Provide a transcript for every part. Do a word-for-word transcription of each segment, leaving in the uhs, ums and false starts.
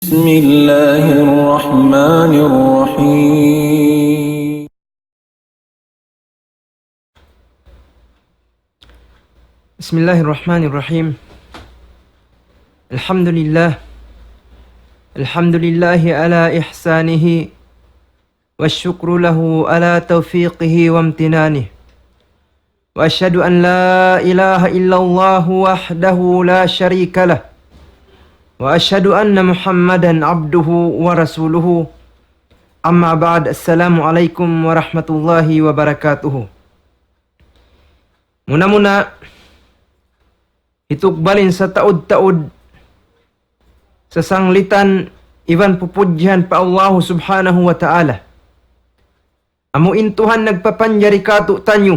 بسم الله الرحمن الرحيم. بسم الله الرحمن الرحيم. الحمد لله. الحمد لله على إحسانه، والشكر له على توفيقه وامتنانه. وأشهد أن لا إله إلا الله وحده لا شريك له، وأشهد أن محمدا عبده ورسوله. أما بعد، السلام عليكم ورحمة الله وبركاته. Muna-muna, hitukbalin sataud-taud, sasanglitan iban pupudjihan pa Allahu Subhanahu wa Ta'ala. Amu in Tuhan nagpapanjari kātu'niyu,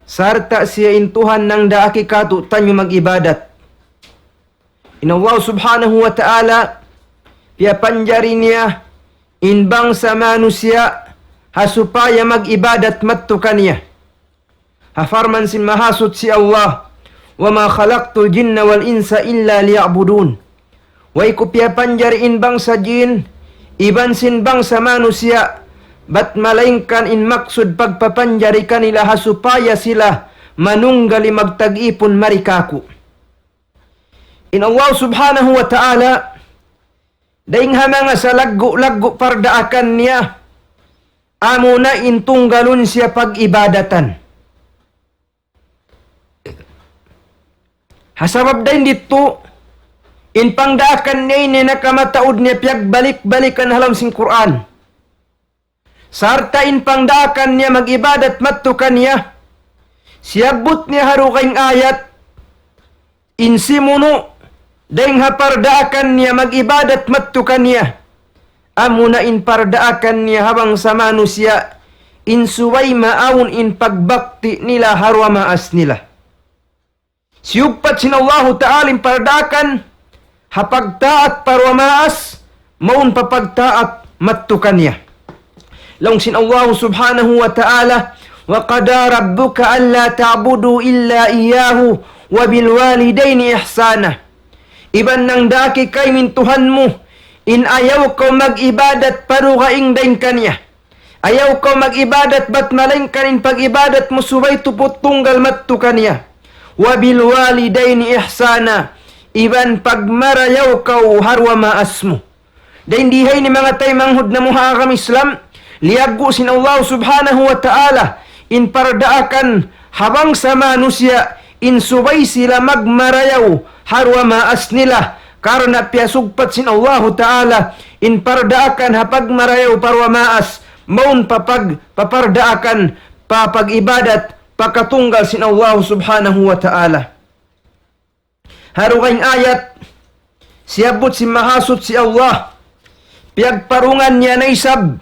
sarta' siya in Tuhan nangdaaki kātu'niyu mag-ibadat. In Allah Subhanahu wa Ta'ala, piyapanjari niya in bangsa manusiya' ha supaya mag-ibadat madtu kaniya. Ha parman sin Mahasuchi Allah, وما خلقت الجن والإنس إلا ليعبدون. Way ku piyapanjari in bangsa jin iban sin bangsa manusiya', bat malaingkan in maksud pagpapanjari kanila ha supaya sila manunggali magtag-ipun mari kāku'. In Allah Subhanahu wa Ta'ala, dayng ha manga salaggu'-laggu' pardaakan niya, amuna in tunggalun siya pag-ibadatan. Ha sabab dayn ditu, in pangdaakan niya ini nakamataud niya piyagbalik-balikan ha lawm sin Qur'an. Sarta' in pangdaakan niya mag-ibadat madtu kaniya, siyabbut niya ha dugaing ayat, in simunu' dayng ha pardaakan niya mag-ibadat madtu kaniya, amuna in pardaakan niya ha bangsa manusiya', in subay maawn in pagbakti nila ha duwa maas nila. Siyugpat sin Allahu Ta'ala in pardaakan ha pagtaat pa duwa maas, mawn pa pagtaat madtu kaniya. Laung sin Allahu Subhanahu wa Ta'ala, وقضى ربك ألا تعبدوا إلا إياه وبالوالدين إحسانا. Iban nangdaaki kaymu in Tuhan mu, in ayaw kaw mag-ibadat pa dugaing dayn kaniya. Ayaw kaw mag-ibadat bat malaingkan in pag-ibadat mu subay tuput tunggal madtu kaniya. وبالوالدين إحسانا. Iban pagmarayaw kaw ha duwa maas mu. Dayn di ha ini manga taymanghud namu' ha agama Islam, liyaggu' sin Allah Subhanahu wa Ta'ala in pardaakan ha bangsa manusiya' in subay sila magmarayaw ha duwa maas nila, karna' piyasugpat sin Allahu Ta'ala in pardaakan ha pagmarayaw pa duwa maas, mawn pa pag-, pa pardaakan pa pag-ibadat pa katunggal sin Allah Subhanahu wa Ta'ala. Ha dugaing ayat, siyabbut sin Mahasuchi Allah, piyagparungan niya na isab,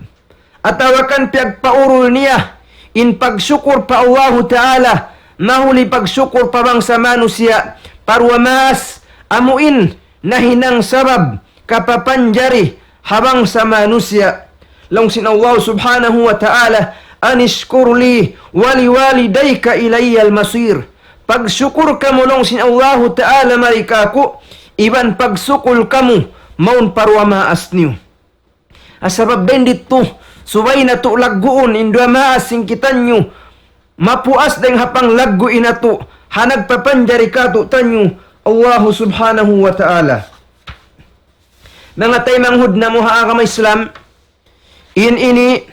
atawa kan piyagpaurul niya, in pagsukur pa Allahu Ta'ala, mahuli pagsukur pa bangsa manusiya', pa duwa maas, amu in nahinang sabab kapapanjari ha bangsa manusiya'. Laung sin Allah Subhanahu wa Ta'ala, أن اشكر لي ولوالديك إلي المصير. Pagsukur kamu laung sin Allahu Ta'ala mari kāku', iban pagsukul kamu mawn pa duwa maas niyu. Ha sabab dayn ditu, subay natu' lagguun in duwa maas sin kitaniyu, mapuas dayng ha panglaggu' natu', ha nagpapanjari kātu'niyu, Allahu Subhanahu wa Ta'ala. Manga taymanghud namu' ha agama Islam, in ini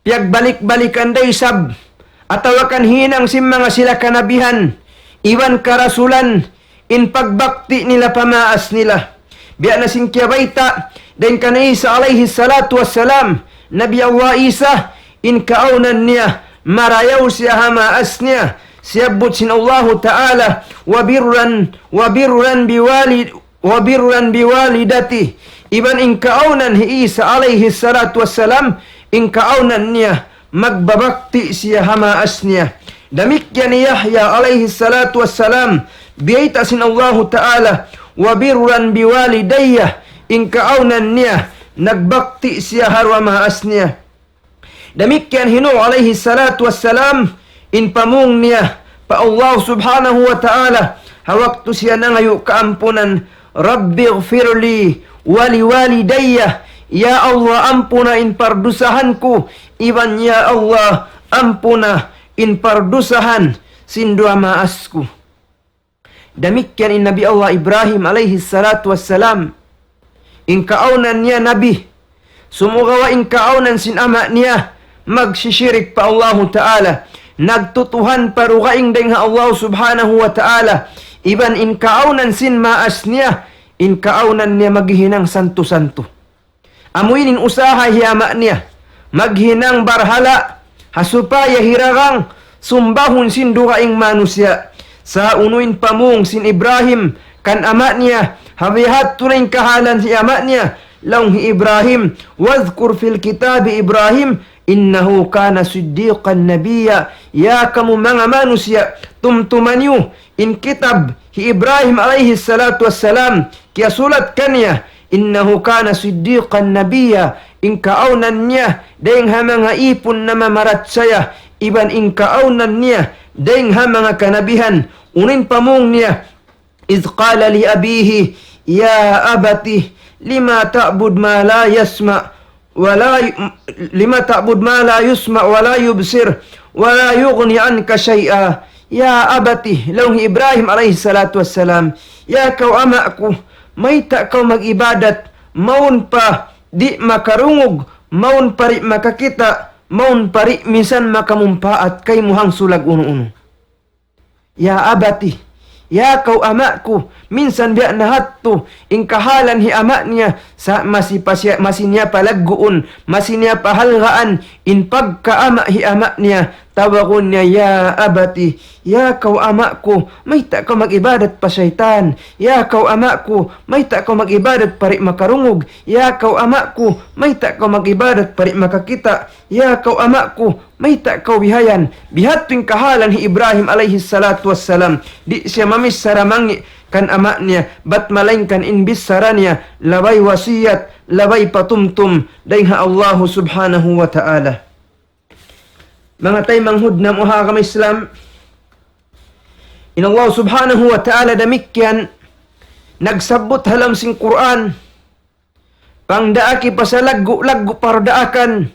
piyagbalik-balikan da isab, atawa kan hinang sin manga sila kanabihan, iban karasulan, in pagbakti nila pa maas nila. Biya' na sin kiyabayta', dayn kan Isa alayhi salatu wassalam, Nabi Allah Isa, in kaawnan niya, marayaw siya ha maas niya, siyabbut sin Allahu Ta'ala, وبرا، وبرا بوالد-، وبرا بوالدتي. Iban in kaawnan hi Isa alayhi salatu wassalam, in kaawnan niya, magbabakti siya ha maas niya. Damikkiyan hi Yahya alayhi salatu wassalam, biyayta' sin Allahu Ta'ala, وبرا بوالدي, in kaawnan niya, nagbakti siya ha duwa maas niya. Damikkiyan hi Nuh alayhi salatu wassalam, in pamung niya pa Allah Subhanahu wa Ta'ala, ha waktu siya nangayu' kaampunan, رب اغفر لي ولوالدي, ya Allah, ampuna in pardusahan ku, iban ya Allah, ampuna in pardusahan sin duwa maas ku. Damikkiyan in Nabi Allah Ibrahim alayhi salatu wassalam, in kaawnan niya nabi, sumagawa' in kaawnan sin ama' niya magsisirik pa Allahu Ta'ala, nagtutuhan pa dugaing dayn ha Allah Subhanahu wa Ta'ala, iban in kaawnan sin maas niya, in kaawnan niya maghihinang santu-santu. Amu ini in usaha hi ama' niya, maghinang barhala', ha supaya hiragang sumbahun sin dugaing manusiya'. Sa' unu in pamung sin Ibrahim kan ama' niya, ha biya' hādtu na in kahalan hi ama' niya, laung hi Ibrahim, واذكر في الكتاب إبراهيم إنه كان صديقا نبيا. Ya kamu manga manusiya', tumtuma niyu in kitab hi Ibrahim alayhi salatu wassalam, kiyasulat kaniya, إنه كان صديقا نبيا, in kaawnan niya dayng ha manga īpun namamarachaya, iban in kaawnan niya dayng ha manga kanabihan. Unu in pamung niya, إذ قال لأبيه يا أبت لم تعبد ما لا يسمع ولا ي-، لم تعبد ما لا يسمع ولا يبصر ولا يغني عنك شيئا. يا أبت, laung hi Ibrahim alayhi salatu wassalam, ya kaw ama' ku, mayta' kaw mag-ibadat, mawn pa di' makarungug, mawn pa di' makakita', mawn pa di' minsan makamumpaat kaymu hangsulag unu-unu. Ya abati, ya kaw ama' ku, minsan biya' na hadtu in kahalan hi ama' niya, sa' masi pa siya, masi niya pa lagguun, masi niya pa halgaan in pagkaama' hi ama' niya. Tawagun niya, ya abati, ya kaw ama' ku, mayta' kaw mag-ibadat pa saytan. Ya kaw ama' ku, mayta' kaw mag-ibadat pa di' makarungug. Ya kaw ama' ku, mayta' kaw mag-ibadat pa di' makakita'. Ya kaw ama' ku, mayta' kaw bihayan. Bihadtu in kahalan hi Ibrahim alayhi salatu wassalam. Di' siya mamichara mangi' kan ama' niya, bat malaingkan in bichara niya labay wasiyat, labay patumtum dayn ha Allahu Subhanahu wa Ta'ala. Manga taymanghud namu' ha agama Islam, in Allah Subhanahu wa Ta'ala damikkiyan nagsabbut ha lawm sin Qur'an, pangdaaki pa salaggu'-laggu' pardaakan,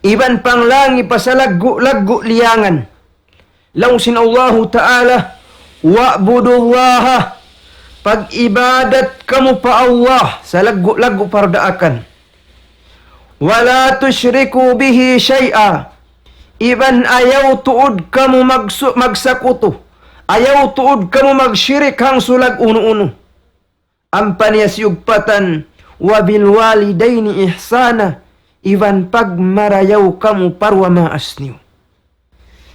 iban panglangi pa salaggu'-laggu' liyangan. Laung sin Allahu Ta'ala, واعبدوا الله, pag-ibadat kamu pa Allah salaggu'-laggu' pardaakan. ولا تشركوا به شيئا, iban ayaw tuud kamu magsu-, magsakutu, ayaw tuud kamu magshirik hangsulag unu-unu. Ampa niya siyugpatan, وبالوالدين إحسانا, iban pagmarayaw kamu pa duwa maas niyu.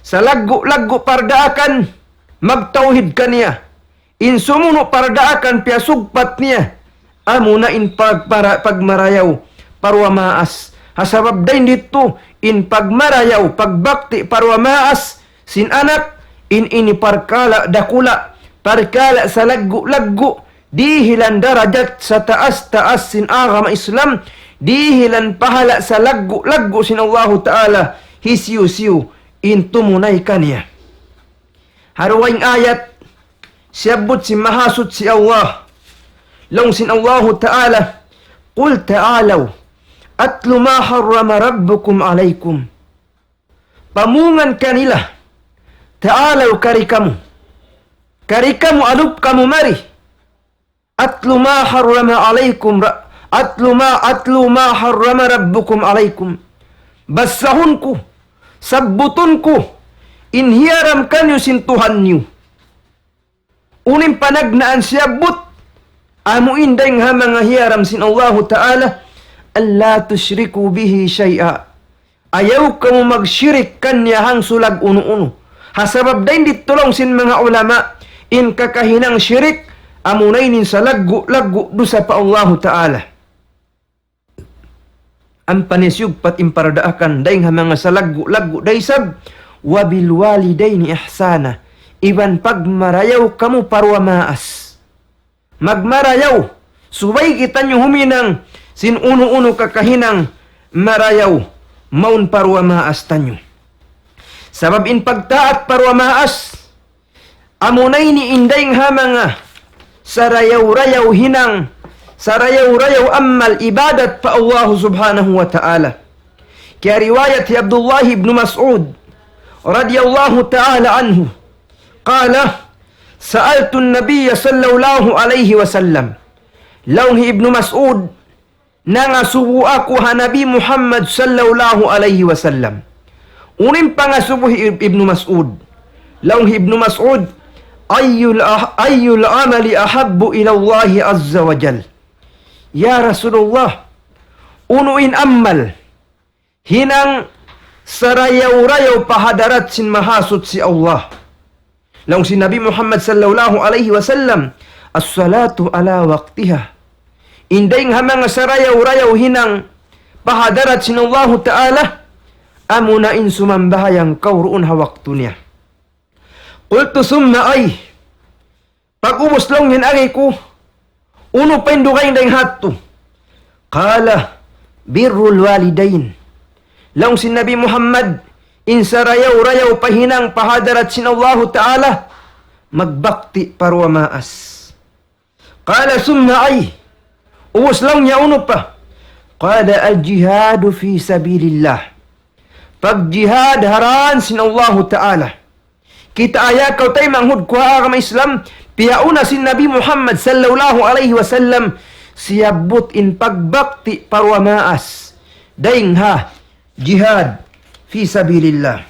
Salaggu'-laggu' pardaakan, magtawhid kaniya. In sumunu' pardaakan piyasugpat niya, amuna in pag-, para-, pagmarayaw pa duwa maas. Ha sabab dayn didtu, in pagmarayaw, pagbakti pa duwa maas sin anak, in ini parkala' dakula', parkala' salaggu'-laggu', dihilan darajat sataas-taas sin agama Islam, dihilan pahala' salaggu'-laggu' sin Allahu Ta'ala, hisiyu-siyu in tumunay kaniya. Ha dugaing ayat, siyabbut sin Mahasuchi Allah, laung sin Allahu Ta'ala, قل تعالوا أتل ما حرم ربكم عليكم. Pamungan kanila, تعالوا, kari kamu. Kari kamu, alup kamu mari. أتل ما حرم عليكم ر-، أتل ما، أتل ما حرم ربكم عليكم. Basahun ku, sabbutun ku, in hiyaram kaniyu sin Tuhan niyu. Unu in panagnaan siyabbut, amu in dayng ha manga hiyaram sin Allahu Ta'ala, ألا تشركوا به شيئا. Ayaw kamu magshirik kaniya hangsulag unu-unu. Ha sabab dayn didtu laung sin manga ulama, in kakahinang shirik, amuna in salaggu'-laggu' dusa pa Allahu Ta'ala. Ampa niya siyugpat in pardaakan dayng ha manga salaggu'-laggu' da isab, وبالوالدين إحسانا, iban pagmarayaw kamu pa duwa maas. Magmarayaw, subay kitaniyu huminang sin unu-unu kakahinang marayaw, mawn pa duwa maas taniyu. Sabab in pagtaat pa duwa maas, amuna ini in dayng ha manga sarayaw-rayaw hinang sarayaw-rayaw amal ibadat pa Allah subhanahu wa ta'ala. Kiyariwayat hi Abdullah ibn Mas'ud radiyallahu ta'ala anhu. قال: سألت النبي صلى الله عليه وسلم. Laung hi Ibnu Mas'ud, nangasubu aku ha Nabi Muhammad sallallahu alayhi wasallam. Unu in pangasubu hi Ib-, Ibnu Mas'ud? Laung hi Ibnu Mas'ud, أي الأ-، أي العمل أحب إلى الله عز وجل؟ Ya Rasulullah, unu in amal hinang sarayaw-rayaw pa hadarat sin Mahasuchi Allah? Laung sin Nabi Muhammad sallallahu alayhi wasallam, الصلاة على وقتها. In dayng ha manga sarayaw-rayaw hinang pa hadarat sin Allahu Ta'ala, amuna in sumambahayang kaw duun ha waktu niya. قلت: ثم أي؟ Pag'ubus laung niya in agi ku, unu pa in dugaing dayng ha yadtu? قال: بر الوالدين. Laung sin Nabi Muhammad, in sarayaw-rayaw pa hinang pa hadarat sin Allahu Ta'ala, magbakti pa duwa maas. قال: ثم أي؟ Ubus laung niya unu pa? قال: الجهاد في سبيل الله. Pagjihad ha dān sin Allahu Ta'ala. Kita' aya kaw taymanghud ku ha agama Islam, piyauna sin Nabi Muhammad sallallahu alayhi wasallam, siyabbut in pagbakti pa duwa maas. Dayng ha jihad fi sabilillah.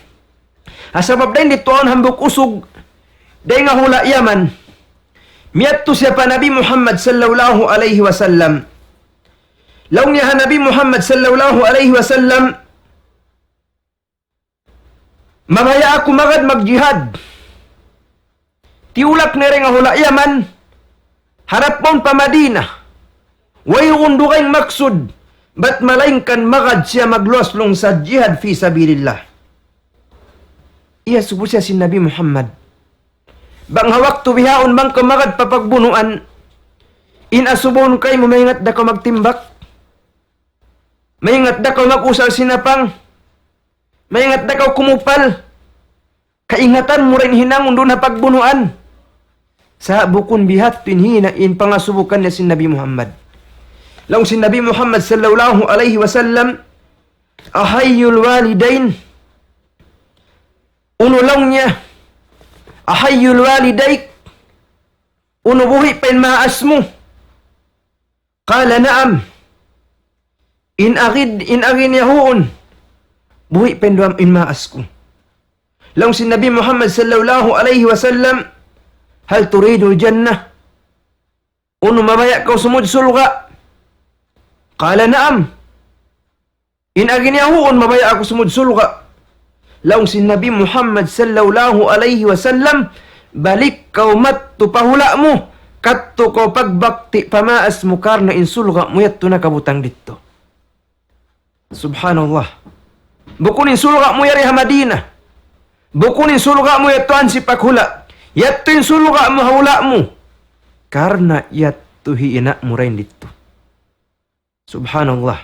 Ha sabab dayng didtu awn hambuuk usug, dayng ha hula' Yaman. Miyadtu siya pa Nabi Muhammad sallallahu alayhi wasallam. Laung niya ha Nabi Muhammad sallallahu alayhi wasallam, mabaya' aku magad magjihad. Tiyulak niya dayng ha hula' Yaman, harap mawn pa Madina. Wayruun dugaing maksud, bat malaingkan magad siya magluwas-luwas jihad fi sabilillah. Iyasubu siya sin Nabi Muhammad. Bang ha waktu bihaun bang kaw magad pa pagbunuan, in asubuhun kaymu maingat da kaw magtimbak, maingat da kaw mag-usal sinapang, maingat da kaw kumupal. Kaingatan mu da in hinangun duun ha pagbunuan. Sa' bukun biya' hādtu in hina-, in pangasubu kaniya sin Nabi Muhammad. Laung sin Nabi Muhammad sallallahu alayhi wasallam, أحي الوالدين؟ Unu laung niya, أحي والديك؟ Unu buhi' pa in maas mu? قال: نعم. In agi, in agi niya huun, buhi' pa in duwa in maas ku. Laung sin Nabi Muhammad sallallahu alayhi wasallam, هل تريد الجنة؟ Unu mabaya' kaw sumud surga'? قال: نعم. In agi niya huun mabaya' aku sumud surga'. Laung sin Nabi Muhammad sallallahu alayhi wasallam, balik kaw madtu pa hula' mu, kadtu kaw pagbakti pa maas mu karna' in surga' mu yadtu nakabutang didtu. Subhanallah. Bukun in surga' mu yari ha Madina. Bukun in surga' mu yadtu ansi pa hula'. Yadtu in surga' mu ha hula' mu. Karna' yadtu hi ina' mu dayn didtu. Subhanallah.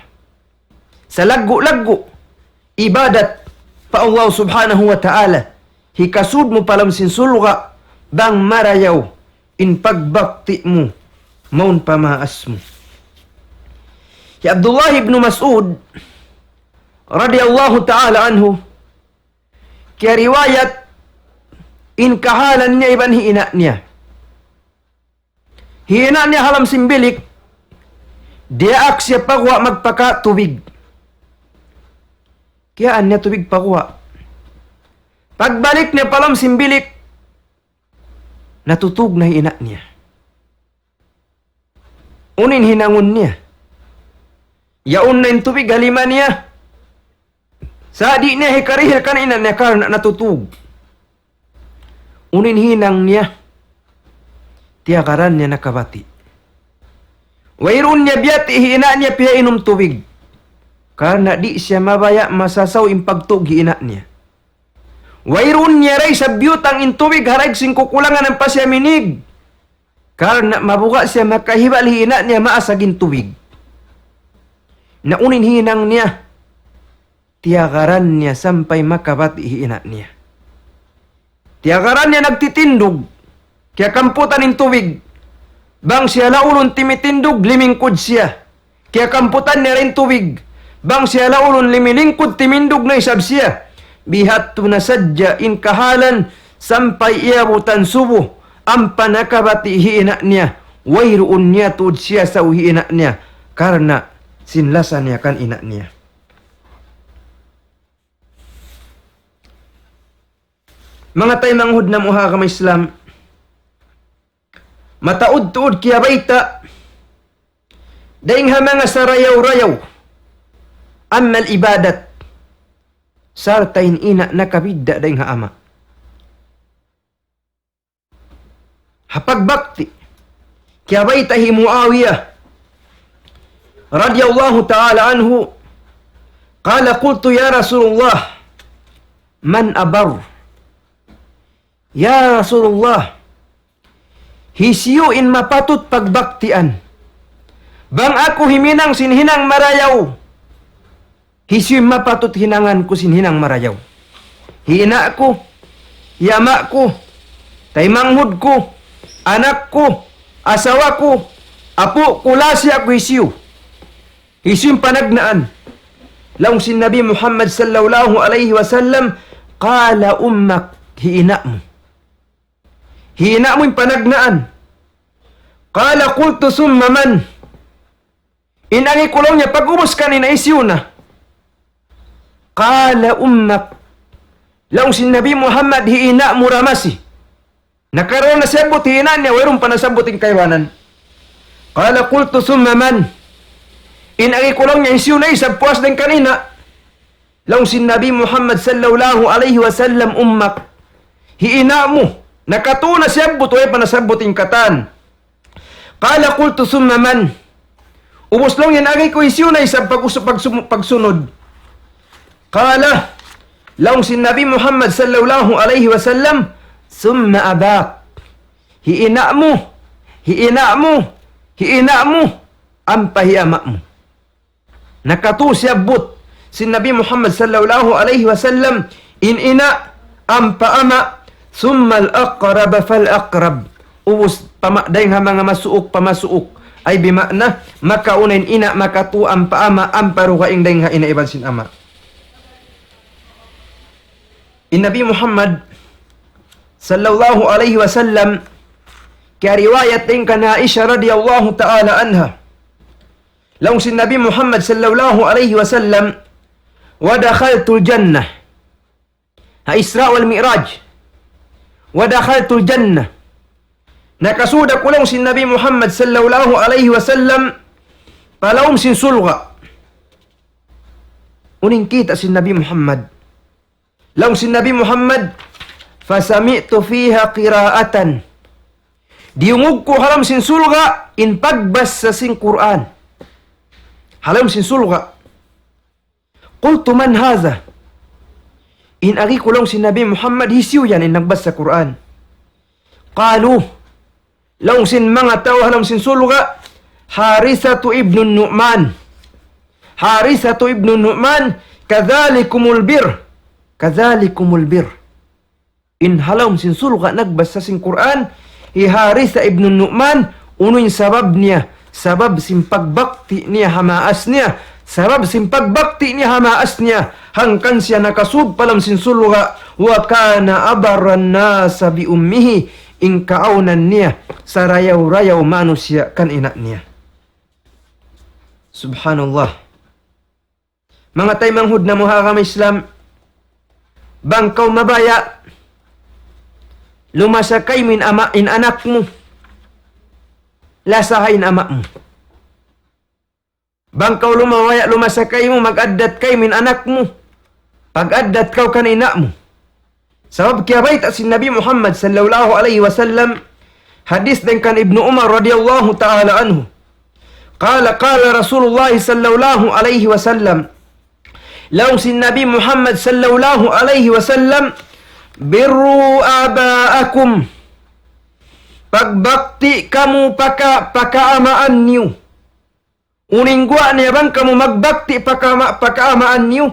Salaggu'-laggu' ibadat pa Allah subhanahu wa ta'ala, hikasud mu pa lawm sin surga' bang marayaw in pagbakti mu mawn pa maas mu. Hi Abdullah ibn Mas'ud radiyallahu ta'ala anhu, kiyariwayat in kahalan niya iban hi ina' niya. Hi ina' niya ha lawm sin bilik, diyaak siya pa guwa' magpakawa' tubig. Kiyaan niya tubig pa guwa'. Pagbalik niya pa lawm sin bilik, natutug na hi ina' niya. Unu in hinangun niya? Yaun na in tubig ha lima niya. Sa' di' niya hikarihil kan ina' niya karna' natutug. Unu in hinang niya? Tiyagaran niya nakabati'. Wayruun niya biyati' hi ina' niya piyainum tubig. Karna' di' siya mabaya' masasaw in pagtug hi ina' niya. Wayruun niya da isab biyutang in tubig ha daig sin kukulangan ampa siya minig. Karna' mabuga' siya makahibal hi ina' niya maas agin tubig. Na unu in hinang niya? Tiyagaran niya sampay makabati' hi ina' niya. Tiyagaran niya nagtitindug, kiyakamputan in tubig. Bang siya laulun timitindug, limingkud siya. Kiyakamputan niya in tubig. Bang siya laulun limilingkud, timindug na isab siya. Bihadtu na sadja in kahalan sampay iyabutan subu, ampa nakabati' hi ina' niya. Wayruun niya tuud siyasaw hi ina' niya. Karna' sin lasa niya kan ina' niya. Manga taymanghud namu' ha agama Islam, mataud-tuud kiyabayta' dayn ha manga sarayaw-rayaw amal ibadat, sarta' in ina' nakabidda' dayn ha ama'. Ha pagbakti, kiyabayta' hi Muawiyah radiyallahu ta'ala anhu, قال: قلت يا رسول الله من أبر؟ Ya Rasulullah, hisiyu in mapatut pagbaktian? Bang aku himinang sin hinang marayaw, hisiyu in mapatut hinangan ku sin hinang marayaw? Hi ina' ku, hi ama' ku, taymanghud ku, anak ku, asawa ku, apu' ku, lasa ku, hisiyu? Hisiyu in panagnaan? Laung sin Nabi Muhammad sallallahu alayhi wasallam, قال أمك, hi ina' mu. Hi ina' mu in panagnaan. قال قلت ثم من؟ In agi ku laung niya pag-ubus kan ina', hisiyu na? قال أمك. Laung sin Nabi Muhammad, hi ina' mu ra masi. Nakaruwa na siyabbut hi ina' niya, wayruun pa nasabbut in kaibanan. قال قلت ثم من؟ In agi ku laung niya, hisiyu na isab puas dayn kan ina'? Laung sin Nabi Muhammad sallallahu alayhi wasallam, أمك. Hi ina' mu. Nakatū na siyabbut, way pa nasabbut in katan. قال قلت ثم من؟ Ubus laung niya in agi ku, hisiyu na isab pag-, pagsu-, pagsunud? قال, laung sin Nabi Muhammad sallallahu alayhi wasallam, ثم أباك. Hi ina' mu, hi ina' mu, hi ina' mu, ampa hi ama' mu. Nakatū siyabbut sin Nabi Muhammad sallallahu alayhi wasallam in ina' ampa ama', ثم الأقرب فالأقرب. Ubus pama-, dayn ha manga masuuk pa masuuk. Ay bima'na, makauna in ina', makatū ampa ama', ampa dugaing dayn ha ina' iban sin ama'. In Nabi Muhammad sallallahu alayhi wasallam, kiyariwayat dayn kan Aisha radiyallahu ta'ala anha. Laung sin Nabi Muhammad sallallahu alayhi wasallam, ودخلت الجنة. Ha Isra wal Mi'raj. ودخلت الجنة. Nakasūd aku laung sin Nabi Muhammad sallallahu alayhi wasallam pa lawm sin surga'. Unu in kīta' sin Nabi Muhammad? Laung sin Nabi Muhammad, فسمعت فيها قراءة. Diyungug ku ha lawm sin surga' in pagbasa sin Qur'an. Ha lawm sin surga'. قلت من هذا؟ In agi ku laung sin Nabi Muhammad, hisiyu yan in nagbasa Qur'an? قالوا, laung sin manga tau ha lawm sin surga', حارثة ابن النعمان. حارثة ابن النعمان, كذلكم البر. كذلكم البر. In ha lawm sin surga' nagbasa sin Qur'an, hi Haritha ibn Nu'man, unu in sabab niya? Sabab sin pagbakti niya ha maas niya. Sabab sin pagbakti niya ha maas niya. Hangkan siya nakasūd pa lawm sin surga'. وكان أبر الناس بأمه. In kaawnan niya, sarayaw-rayaw manusiya' kan ina' niya. Subhanallah. Manga taymanghud namu' ha agama Islam, bang kaw mabaya', lumasa kaymu in ama', in anak mu, lasaha in ama' mu. Bang kaw lumabaya', lumasa kaymu, mag-addat kaymu in anak mu, pag-addat kaw kan ina' mu. Sabab kiyabayta' sin Nabi Muhammad sallallahu alayhi wasallam, hadith dayn kan Ibnu Umar radiyallahu ta'ala anhu. قال، قال رسول الله صلى الله عليه وسلم. Laung sin Nabi Muhammad sallallahu alayhi wasallam, بروا آباءكم. Pagbakti kamu pa ka-, pa kaamaan niyu. Unu in guwa' niya bang kamu magbakti pa kaama-, pa kaamaan niyu.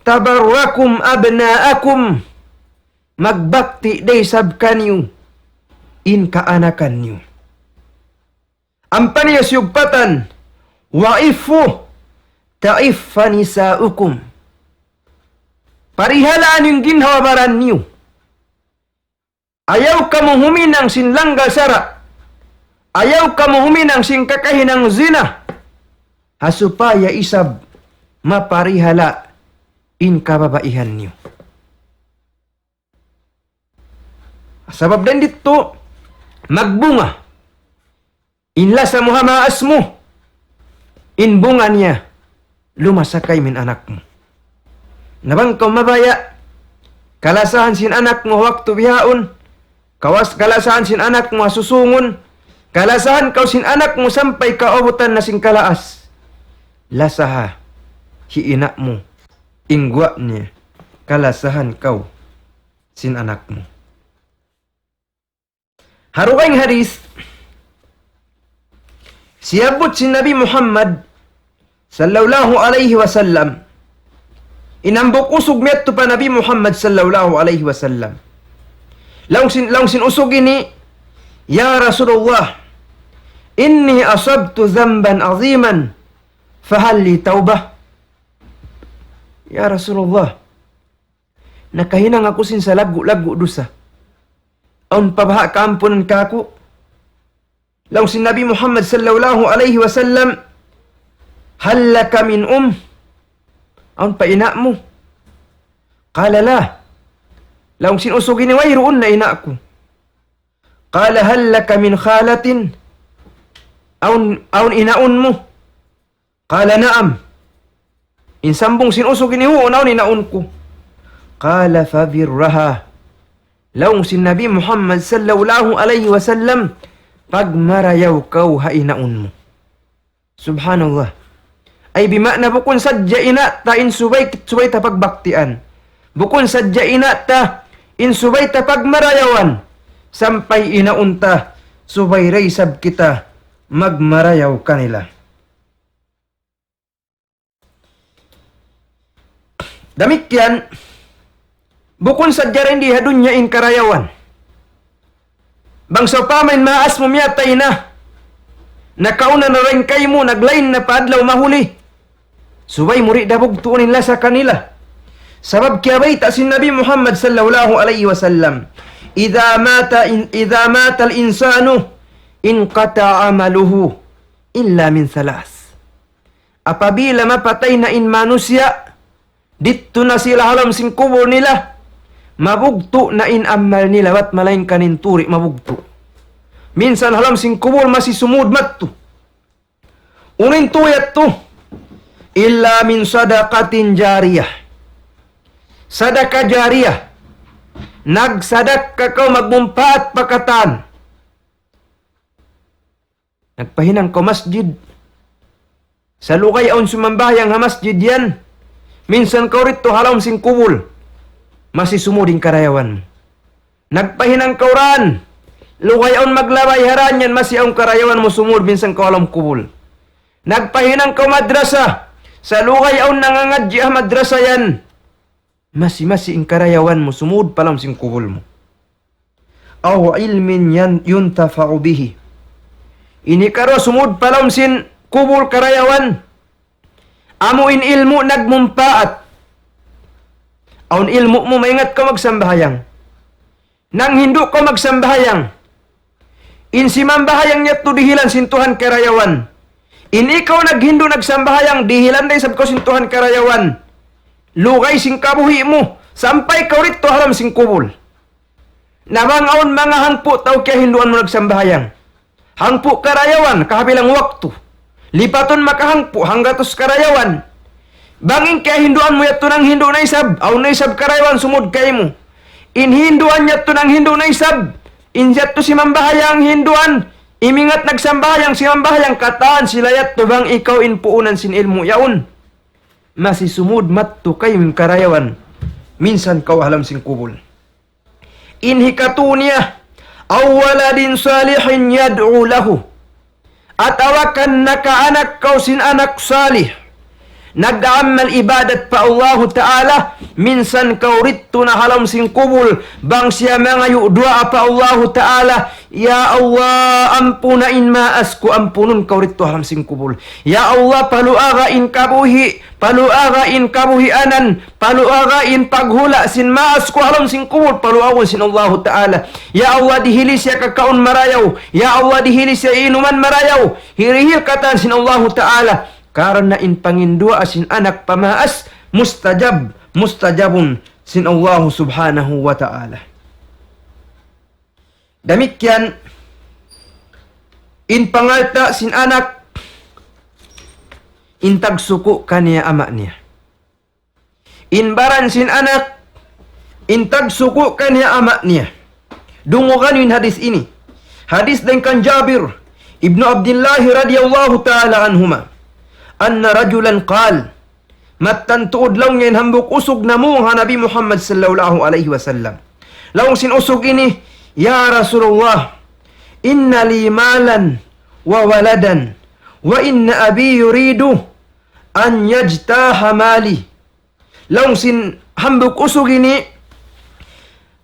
تبركم أبناؤكم. Magbakti da isab kaniyu in kaanakan niyu. Ampa niya siyugpatan, وعفوا تعف نساؤكم. Parihalaa niyu in ginhawa-baran niyu. Ayaw kamu huminang sin langgal sara'. Ayaw kamu huminang sin kakahinang zina. Ha supaya isab maparihala' in kababaihan niyu. Sabab dayn didtu magbunga in lasa mu ha maas mu, in bunga niya lumasa kaymu in anak mu. Na bang kaw mabaya' kalasahan sin anak mu ha waktu bihaun, kawas kalasahan sin anak mu ha susungun, kalasahan kaw sin anak mu sampay kaabutan na sin kalaas. Lasaha hi ina' mu, in guwa' niya, kalasahan kaw sin anak mu. Ha dugaing hadith, siyabbut sin Nabi Muhammad sallallahu alayhi wasallam, in hambuuk usug miyadtu pa Nabi Muhammad sallallahu alayhi wasallam. Laung sin, laung sin usug ini, يا رسول الله إني أصبت ذنبا عظيما فهل لي توبة؟ Ya Rasulullah, nakahinang aku sin salaggu'-laggu' dusa. Awn pa baha' kaampunan kāku'? Laung sin Nabi Muhammad sallallahu alayhi wasallam, هل لك من أم؟ Awn pa ina' mu? قال لا. Laung sin usug ini, wayruun na ina' ku. قال هل لك من خالة؟ Awn, awn inaun mu? قال نعم. In sambung sin usug ini, huun, awn inaun ku. قال فبرها. Laung sin Nabi Muhammad sallallahu alayhi wasallam, pagmarayaw kaw ha inaun mu. Subhanallah. Ay bima'na bukun sadja ina' ta in subay, subay ta pagbaktian. Bukun sadja ina' ta in subay ta pagmarayawan. Sampay inaun ta subay da isab kita magmarayaw kanila. Damikkiyan, bukun sadja dayn di ha dunya in karayawan. Bang sawpama in maas mu miyatay na, nakauna na dayn kaymu, naglain na pa adlaw mahuli, subay mu di' da bugtuun in lasa kanila. Sabab kiyabayta' sin Nabi Muhammad sallallahu alayhi wasallam, إذا مات إن-، إذا مات الإنسان انقطع عمله إلا من ثلاث. Apabila mapatay na in manusiya', didtu na sila ha lawm sin kubul nila, mabugtu' na in amal nila, bat malaingkan in turi' mabugtu'. Minsan ha lawm sin kubul masi sumud madtu. Unu in tū yadtu? إلا من صدقة جارية. Sadaka jariyah. Nagsadakka kaw magmumpaat pa katan. Nagpahinang kaw masjid. Sa' lugay awn sumambahayang ha masjid yan. Minsan kaw didtu ha lawm sin kubul. Masi sumud in karayawan mu. Nagpahinang kaw dān. Lugay awn maglabay ha dān yan, masi awn karayawan mu sumud minsan kaw ha lawm kubul. Nagpahinang kaw madrasa. Sa' lugay awn nangangadji' ha madrasa yan. Masi-masi in karayawan mu sumud pa lawm sin kubul mu. أو علم ين-، ينتفع به. In hikaruwa sumud pa lawm sin kubul karayawan, amu in ilmu' nagmumpaat. Awn ilmu' mu, maingat kaw magsambahayang. Nanghindu' kaw magsambahayang. In simambahayang yadtu dihilan sin Tuhan karayawan. In ikaw naghindu' nagsambahayang, dihilan da isab kaw sin Tuhan karayawan. Lugay sin kabuhi' mu, sampay kaw didtu ha lawm sin kubul. Na bang awn manga hangpu' tau kiyahinduan mu nagsambahayang, hangpu' karayawan, kahabilang waktu. Lipatun makahangpu', hanggatus karayawan. Bang in kiyahinduan mu yadtu nanghindu' na isab, awn na isab karayawan sumud kaymu. In hinduan yadtu nanghindu' na isab, in yadtu simambahayang hinduan, imingat nagsambahayang, simambahayang, katan sila yadtu bang ikaw in puunan sin ilmu' yaun. Masi sumud madtu kaymu in karayawan, minsan kaw ha lawm sin kubul. In hikatū niya, أو ولد صالح يدعو له. Atawa kan nakaanak kaw sin anak salih. nag-aamal ibadat pa Allahu Ta'ala, minsan kaw didtu na ha lawm sin kubul, bang siya mangayu' duwaa pa Allahu Ta'ala, "Ya Allah, ampuna in maas ku," ampunun kaw didtu ha lawm sin kubul. "Ya Allah, paluaga in kabuhi', paluaga in kabuhianan, paluaga in paghula' sin maas ku ha lawm sin kubul, paluagun sin Allahu Ta'ala. Ya Allah, dihili siya kakaun marayaw. Ya Allah, dihili siya inuman marayaw." Hirihil katan sin Allahu Ta'ala. Karna' in panginduwaa sin anak pa maas, mustajab, mustajabun sin Allahu Subhanahu wa Ta'ala. Damikkiyan, in pangalta' sin anak, in tagsuku' kaniya ama' niya. In baran sin anak, in tagsuku' kaniya ama' niya. Dungugan in hadis ini. Hadis dayn kan Jabir ibnu Abdillah radiyallahu ta'ala anhuma. أن رجلا قال, mattan tuud laung niya in hambuuk usug namung ha Nabi Muhammad sallallahu alayhi wasallam. Laung sin usug ini, "Ya Rasulullah, إن لي مالا وولدا وإن أبي يريد أن يجتاح مالي." Laung sin hambuuk usug ini,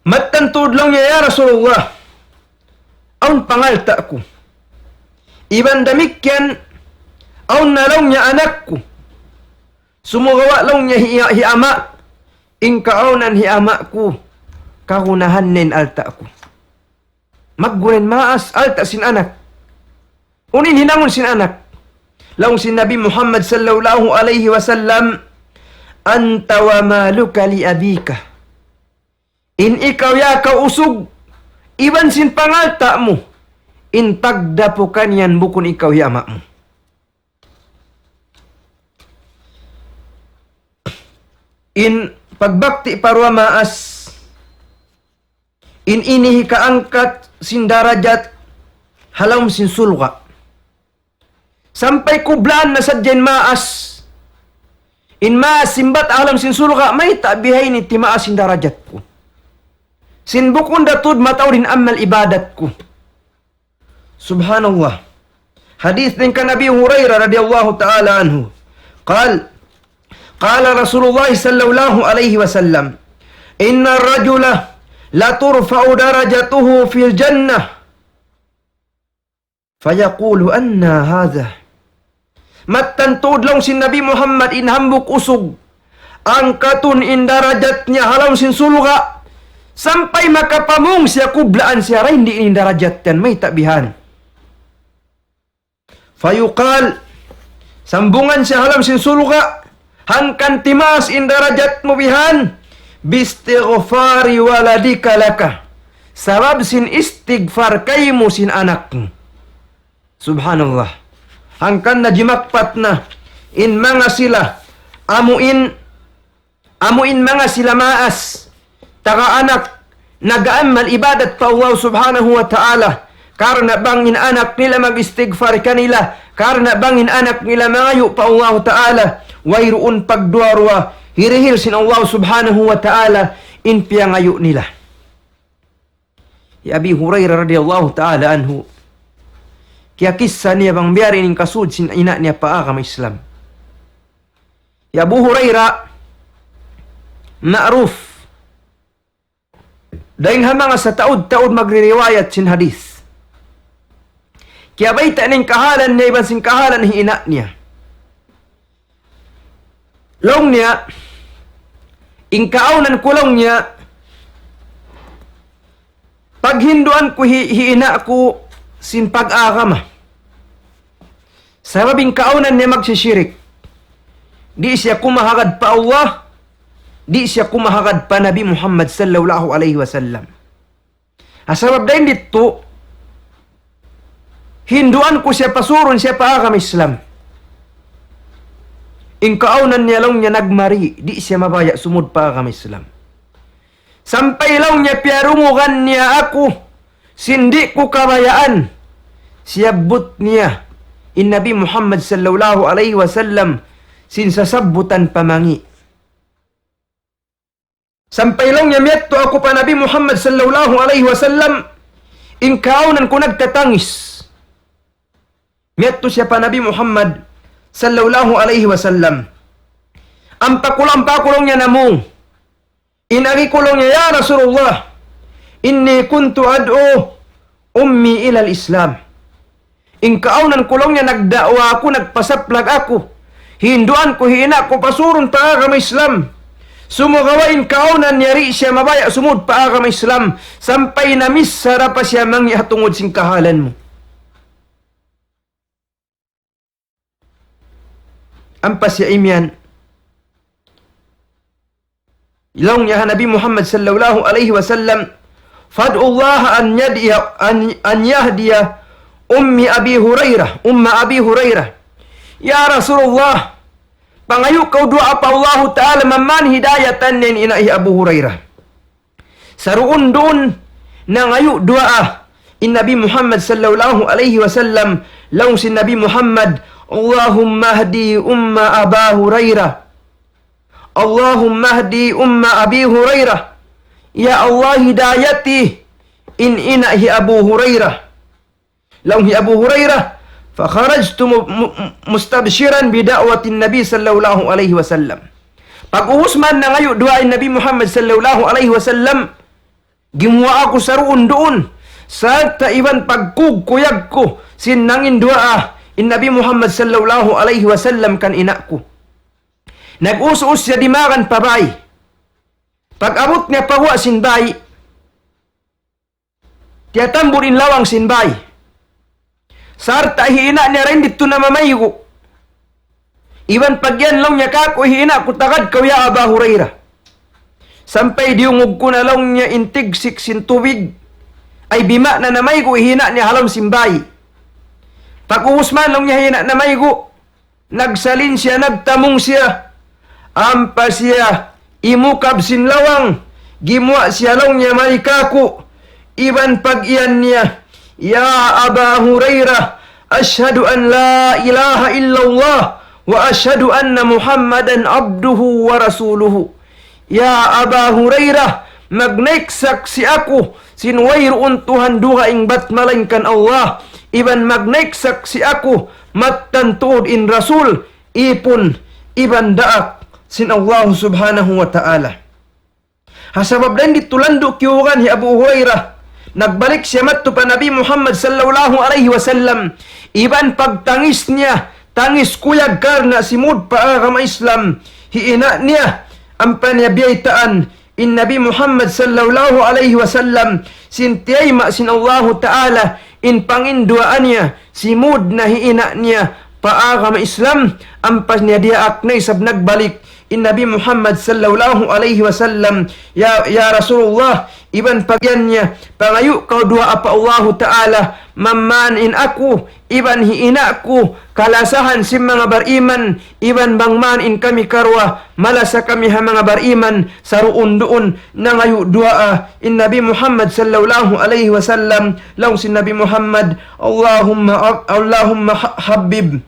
mattan tuud laung niya, "Ya Rasulullah, awn pangalta' ku. Iban damikkiyan, awn na laung niya anak ku. Sumagawa' laung niya hi, hi ama', in kaawnan hi ama' ku, kagunahan niya in alta' ku." Magguwa' in maas, alta' sin anak. Unu in hinangun sin anak? Laung sin Nabi Muhammad sallallahu alayhi wasallam, أنت ومالك لأبيك. In ikaw ya kaw usug, iban sin pangalta' mu, in tagdapu kaniyan bukun ikaw hi ama' mu. In pagbakti pa duwa maas, in ini hikaangkat sin darajat ha lawm sin surga'. Sampay kublaan na sadja in maas. In maas sin bat ha lawm sin surga', mayta' bihaini timaas in darajat ku. Sin bukun da tuud mataud in amal ibadat ku. Subhanallah. Hadith dayn kan Abi Hurairah radiyallahu ta'ala anhu. قال، قال رسول الله صلى الله عليه وسلم، إن الرجل لترفع درجته في الجنة. فيقول، أنى هذا؟ Mattan tuud laung sin Nabi Muhammad in hambuuk usug, angkatun in darajat niya ha lawm sin surga', sampay makapamung siya, kublaan siya, "Dayn diin in darajat yan, mayta' bihan?" فيقال, sambungan siya ha lawm sin surga', "Hangkan timaas in darajat mu bihan, باستغفار ولدك لك." Sabab sin istighfar kaymu sin anak mu. Subhanallah. Hangkan na jimakpat na in manga sila, amu in, amu in manga sila maas, taga anak, nag-aamal ibadat pa Allah Subhanahu wa Ta'ala, karna' bang in anak nila mag-istighfar kanila, karna' bang in anak nila mangayu' pa Allah Ta'ala, wayruun pagduwa-ruwa, hirihil sin Allah Subhanahu wa Ta'ala in piyangayu' nila. Hi Abi Hurairah radiyallahu ta'ala anhu, kiyakissa niya bang biya' diin in kasud sin ina' niya pa agama Islam. Hi Abu Hurairah, ma'ruf dayn ha manga sataud-taud magririwayat sin hadith. Kiyabayta' niya in kahalan niya iban sin kahalan hi ina' niya. Laung niya, in kaawnan ku laung niya, paghinduan ku hi, hi ina' ku sin pag-agama. Sabab in kaawnan niya magsisirik. Di' siya kumahagad pa Allah, di' siya kumahagad pa Nabi Muhammad sallallahu alayhi wasallam. Ha sabab dayn didtu, hinduan ku siya, pasurun siya pa agama Islam. In kaawnan niya laung niya nagmari, di' siya mabaya' sumud pa agama Islam. Sampay laung niya piyarungugan niya aku, sin di' ku kabayaan, siyabbut niya in Nabi Muhammad sallallahu alayhi wasallam sin sasabbutan pamangi'. Sampay laung niya miyadtu aku pa Nabi Muhammad sallallahu alayhi wasallam, in kaawnan ku nagtatangis. Miyadtu siya pa Nabi Muhammad sallallahu alayhi wasallam. Ampa ku laung, ampa ku laung niya namung. In agi ku laung niya, "Ya Rasulullah, إني كنت أدعو أمي إلى الإسلام." In kaawnan ku laung niya nagda'wa aku, nagpasaplag aku. Hinduan ku hi ina' ku pasurun pa agama Islam. Sumagawa' in kaawnan niya di' siya mabaya' sumud pa agama Islam. Sampay na missara pa siya mangi' ha tungud sin kahalan mu. Ampa siya imiyan. Laung niya ha Nabi Muhammad sallallahu alayhi wasallam, "فادع الله أن يهدي، أن، أن يهدي أم أبي هريرة، أم أبي هريرة." Ya Rasulullah, pangayu' kaw duwaa pa Allahu Ta'ala, maman hidayatan niya in ina' hi Abu Hurairah. Saruun-duun nangayu' duwaa in Nabi Muhammad sallallahu alayhi wasallam, laung sin Nabi Muhammad, "اللهم اهد أم أبي هريرة. اللهم اهد أم أبي هريرة." Ya Allah, hidayati in ina' hi Abu Hurairah. Laung hi Abu Hurairah, "فخرجت م-، م-، مستبشرا بدعوة النبي صلى الله عليه وسلم." Pag'ubus man nangayu' duwaa in Nabi Muhammad sallallahu alayhi wasallam, gimuwa' aku saruun-duun, sarta' iban pagkugkuyag ku sin nangin duwaa in Nabi Muhammad sallallahu alayhi wasallam kan ina' ku. Nag-us-us siya dimagan pa bāy. Pag-abut niya pa guwa' sin bāy, tiyatambul in lawang sin bāy. Sarta' hi ina' niya dayn didtu namamaygu'. Iban pag'iyan laung niya kāku', "Hi ina' ku, tagad kaw ya Aba Hurairah." Sampay diyungug ku na laung niya in tigsik sin tubig. Ay bima'na namaygu' hi ina' niya ha lawm sin bāy. Pag'ubus man laung niya hi ina' namaygu', nagsalin siya, nagtamung siya. Ampa siya imukab sin lawang, gimuwa' siya laung niya mari kāku', iban pag'iyan niya, "يا أبا هريرة، أشهد أن لا إله إلا الله، وأشهد أن محمدا عبده ورسوله." Ya Aba Hurairah, magnaik saksi' aku sin wayruun Tuhan dugaing bat malaingkan Allah, iban magnaik saksi' aku mattan tuud in Rasul, ipun, iban daak sin Allah Subhanahu wa Ta'ala. Ha sabab dayn didtu landu' kiyugan hi Abu Hurairah, nagbalik siya madtu pa Nabi Muhammad sallallahu alayhi wasallam, iban pagtangis niya, tangis kuyag karna' simud pa agama Islam hi ina' niya, ampa niya biyaytaan in Nabi Muhammad sallallahu alayhi wasallam sin tiyayma' sin Allahu Ta'ala in panginduwaa niya, simud na hi ina' niya pa agama Islam, ampa niya diyaak na isab nagbalik in Nabi Muhammad sallallahu alayhi wasallam, "Ya, ya Rasulullah, iban pag'iyan niya, pangayu' kaw duwaa pa Allahu Ta'ala, maman in aku, iban hi ina' ku, kalasahan sin manga bariman, iban bang man in kami karuwa, malasa kami ha manga bariman." Saruun-duun nangayu' duwaa in Nabi Muhammad sallallahu alayhi wasallam, laung sin Nabi Muhammad, "اللهم، اللهم حبب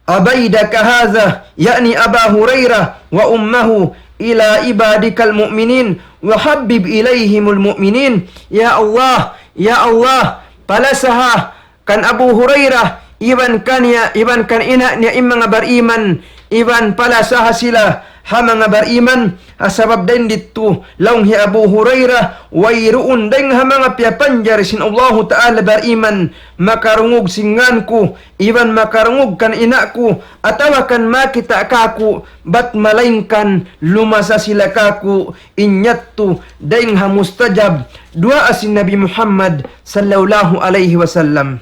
عبيدك هذا، يعني أبا هريرة، وأمه إلى عبادك المؤمنين، وحبب إليهم المؤمنين." Ya Allah, ya Allah, palasaha kan Abu Hurairah, iban kaniya, iban kan ina' niya in manga bariman, iban palasaha sila ha manga bariman. Ha sabab dayn didtu, laung hi Abu Hurairah, wayruun dayng ha manga piyapanjari sin Allahu Ta'ala bariman makarungug sin ngan ku, iban makarungug kan ina' ku, atawa kan makita' kāku', bat malaingkan lumasa sila kāku', in yadtu dayng ha mustajab duwaa sin Nabi Muhammad sallallahu alayhi wasallam.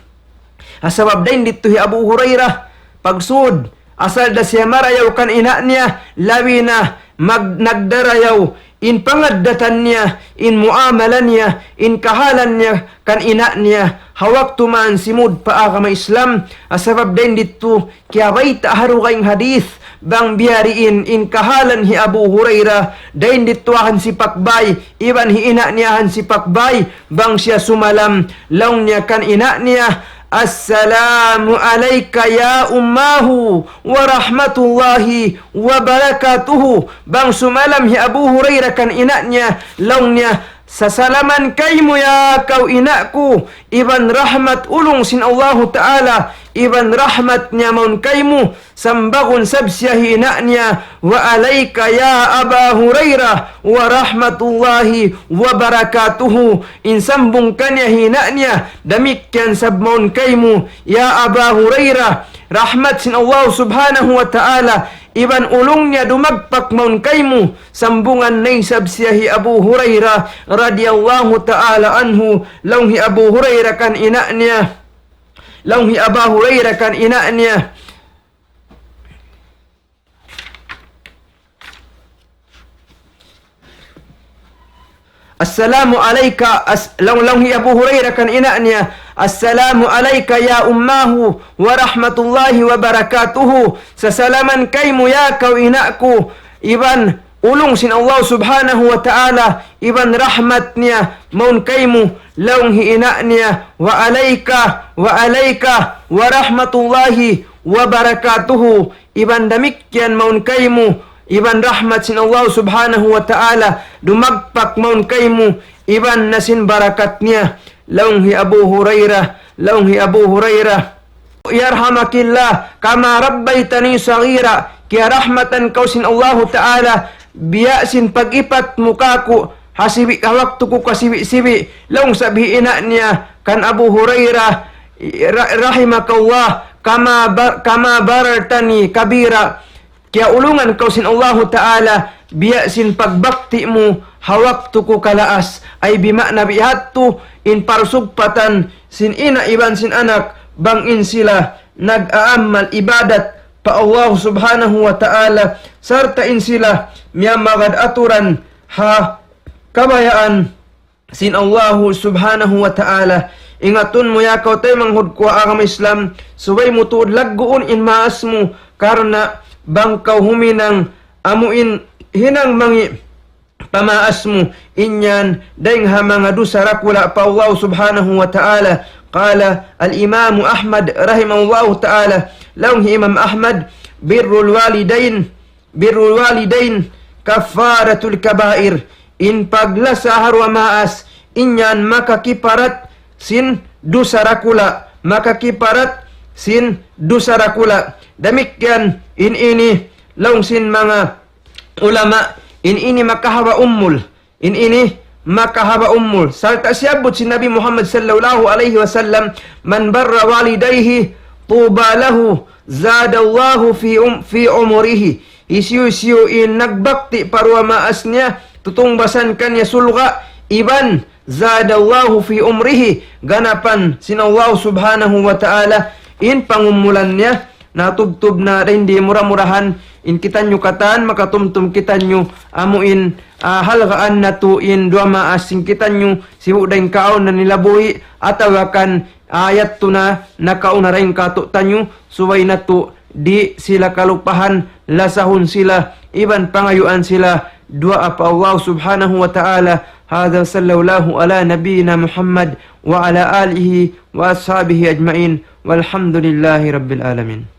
Ha sabab dayn didtu hi Abu Hurairah, pagsud, asal da siya marayaw kan ina' niya, labi na mag-, nagdarayaw in pangaddatan niya, in muamala niya, in kahalan niya kan ina' niya, ha waktu man simud pa agama Islam. Ha sabab dayn didtu, kiyabayta' ha dugaing hadith, bang biya' diin in kahalan hi Abu Hurairah, dayn didtu ahan sipak bāy, iban hi ina' niya ahan sipak bāy, bang siya sumalam, laung niya kan ina' niya, "السلام عليك يا أماه ورحمة الله وبركاته." Bang sumalam hi Abu Hurairah kan ina' niya, laung niya, "Sasalaman kaymu ya kaw ina' ku, iban rahmat ulung sin Allahu Ta'ala, iban rahmat niya mawn kaymu, sambagun sab siya hi ina' niya, وعليك يا أبا هريرة ورحمة الله وبركاته. In sambung kaniya hi ina' niya, damikkiyan sab mawn kaymu, ya Aba Hurairah, rahmat sin Allah Subhanahu wa Ta'ala, iban ulung niya dumagpak mawn kaymu. Sambungan na isab siya hi Abu Hurairah radiyallahu ta'ala anhu, laung hi Abu Hurairah kan ina' niya. Laung hi Aba Hurairah kan ina' niya. السلام عليك, as-, laung, laung hi Abu Hurairah kan ina' niya, السلام عليك يا أماه ورحمة الله وبركاته. Sasalaman kaymu ya kaw ina' ku, iban ulung sin Allah Subhanahu wa Ta'ala, iban rahmat niya mawn kaymu, laung hi ina' niya, وعليك، وعليك ورحمة الله وبركاته. Iban damikkiyan mawn kaymu, iban rahmat sin Allah Subhanahu wa Ta'ala, dumagpak mawn kaymu, iban na sin barakat niya. Laung hi Abu Hurairah, laung hi Abu Hurairah, يرحمك الله كما ربيتني صغيرا. Kiyarahmatan kaw sin Allahu Ta'ala, biya' sin pag-ipat mu kāku', ha sibi', ha waktu ku kasibi'-sibi'. Laung sab hi ina' niya kan Abu Hurairah, ra-, رحمك الله كما ب-، كما بررتني كبيرا. Kiyaulungan kaw sin Allahu Ta'ala, biya' sin pagbakti mu ha waktu ku kalaas. Ay bima'na bihadtu in parsugpatan sin ina' iban sin anak, bang in sila nag-aamal ibadat pa Allah Subhanahu wa Ta'ala, sarta' in sila miyamagad aturan ha kabayaan sin Allahu Subhanahu wa Ta'ala. Ingatun mu ya kaw taymanghud ku ha agama Islam, subay mu tuud lagguun in maas mu, karna' bang kaw huminang amu in hinang mangi' pa maas mu, in yan dayng ha manga dusa dakula' pa Allahu Subhanahu wa Ta'ala. قال الإمام أحمد رحمه الله تعالى, laung hi Imam Ahmad, بر الوالدين، بر الوالدين كفارة الكبائر. In paglasa ha duwa maas, in yan makakiparat sin dusa dakula', makakiparat sin dusa dakula'. Damikkiyan in ini, laung sin manga ulama, in ini makahaba' umul. In ini makahaba' umul. Sarta' siyabbut sin Nabi Muhammad sallallahu alayhi wasallam, من بر والديه طوبى له زاد الله في عم-، في عمره. Hisiyu-siyu in nagbakti pa duwa maas niya, tutungbasan kaniya surga', iban زاد الله في عمره, ganapan sin Allah Subhanahu wa Ta'ala in pangumulan niya. Na tubtub na dayn di, mura-murahan in kitaniyu katan makatumtum kitaniyu amu in, ah, halgaan natu' in duwa maas sin kitaniyu, sibu' dayn kaun na nila buhi', atawa kan, ah, yadtu na nakauna dayn kātu'niyu, subay natu' di' sila kalupahan, lasahun sila, iban pangayuan sila duwaa pa Allah Subhanahu wa Ta'ala. هذا وصلى الله على نبينا محمد وعلى آله وأصحابه أجمعين. والحمد لله رب العالمين.